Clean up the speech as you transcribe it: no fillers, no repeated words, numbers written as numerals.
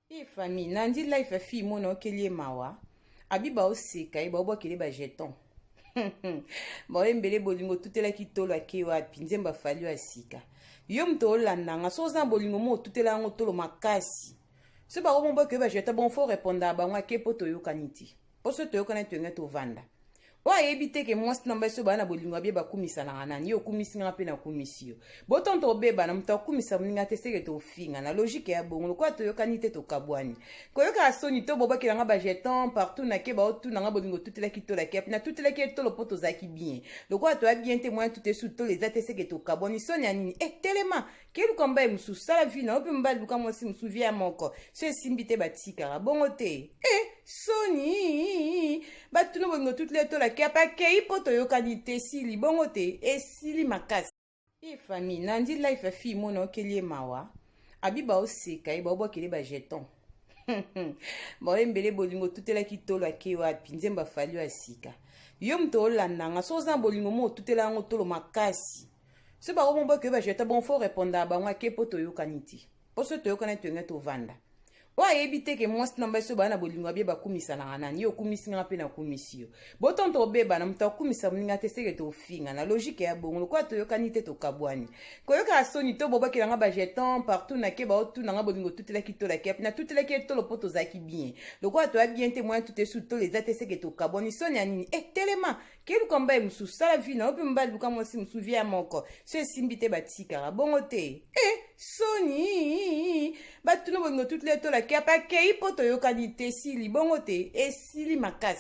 E famille, nandi life ya fille mona okeli ye mawa. Abi baoseka ye, baobwakele ba jeton. Baoyembele bolingo otutelaki tolo ake wapi, nzembo afali ya sika. Yo moto olanda nga, so oza na bolingo mo otutela yango tolo makasi. So bakomobwakele ba jeton, bon faut répondre à bango ake po toyokani ti. Po so toyokani toyenge tovanda. Oyo ayebi te ke mwasi na mobali so baa na bolingo abie bakumisanaka nani, yo okumisi nga mpe nakumisi yo. Botonto tobebana, moto akumisa moninga te seke tofinga na logique ya bongo. Lokola toyokani te, tokabwani. Koyokaka soni to bobakela nga bajeton partout nake, baotuna nga bolingo otutelaki tolaki api, natutelaki ye tolo mpo tozalaki bien. Lokola toya bien te, moyen tute su tolo eza te, seke tokabwani. Soni ya nini? E telema, keluka mobali mosusu, sala vie na yo mpe mobali luka mwasi mosusu, vie ya moko. So esimbi te, batikaka bongo te. E soni, batuna bolingo tutela tolaki api akei mpo toyokani te, esili bongo te, esili makasi. E famille, nandi life ya fille mona okeli ye mawa. Abi baoseka ye, baobwakele ba jeton. Baoyembele bolingo otutelaki tolo ake wapi, nzembo afali ya sika. Yo moto olanda nga, so oza na bolingo mo otutela yango tolo makasi. So bakomobwakele ba jeton, bon faut répondre à bango ake po toyokani ti. Po so toyokani toyenge tovanda. Oyo ayebi te ke mwasi na mobali so baa na bolingo abie bakumisanaka nani, yo okumisi nga mpe nakumisi yo. Botonto tobebana, moto akumisa moninga te seke tofinga na logique ya bongo. Lokola toyokani te, tokabwani. Koyokaka soni to bobakela nga bajeton partout nake, baotuna nga bolingo otutelaki tolaki api, natutelaki ye tolo mpo tozalaki bien. Lokola toya bien te, moyen tute su tolo eza te, seke tokabwani. Soni ya nini? E telema, keluka mobali mosusu, sala vie na yo mpe mobali luka mwasi mosusu, vie ya moko. So esimbi te, batikaka bongo te. E soni, batuna bolingo tutela tolaki api akei mpo toyokani te, esili bongo te, esili makasi.